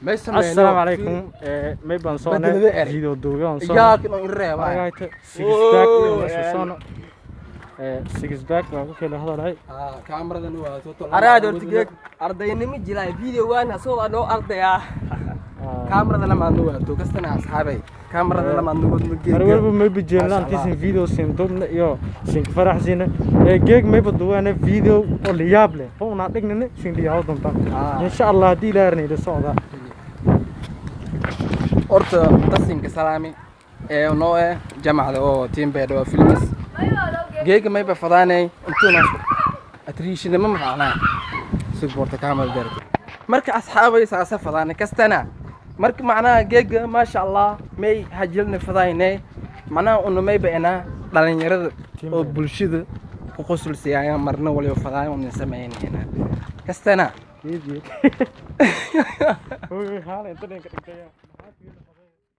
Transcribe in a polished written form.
May sameeyno. Assalaamu calaykum. May baan soconay Bedelada eray. Video duuga aan soconay. Iyaak inuu ireebaa. Aragayta six pack iyo meesha socono. Six pack waa ku kala hadalay. Kaamaradan waa soo. Araad horta geeg ardaynimo jilay video waan asoo noo arday ah. Kaamarada lama aad nugu kastana, asxaabay, kaamarada lama aad nugu. Mar walba may bijeelna antiisin video sin dubna iyo sin faraxsina. Geeg mayba duwaana video oo la yaab leh oo una dhignina sin liyaabo doontaan, insha Allah, haddii Ilaahay arnayda socda. Horta dasinka salaami ee noo jamacda oo team Baydhabo Films. Geega mayba fadaanay intuuna atriishinimo macnaa sugboorta kaamarada darta. Marka asxaabay, saasa fadaanay kastana. Marka macnaha geega, maasha Allah, may hajilna fadaynay. Macnaha una mayba inaa dhalinyarada oo bulshada ku qosulsiyaayaan marna waliba fadaayan una samaynayna kastana. Geed geed. Hoy, haala inta dhanka dhigtaya.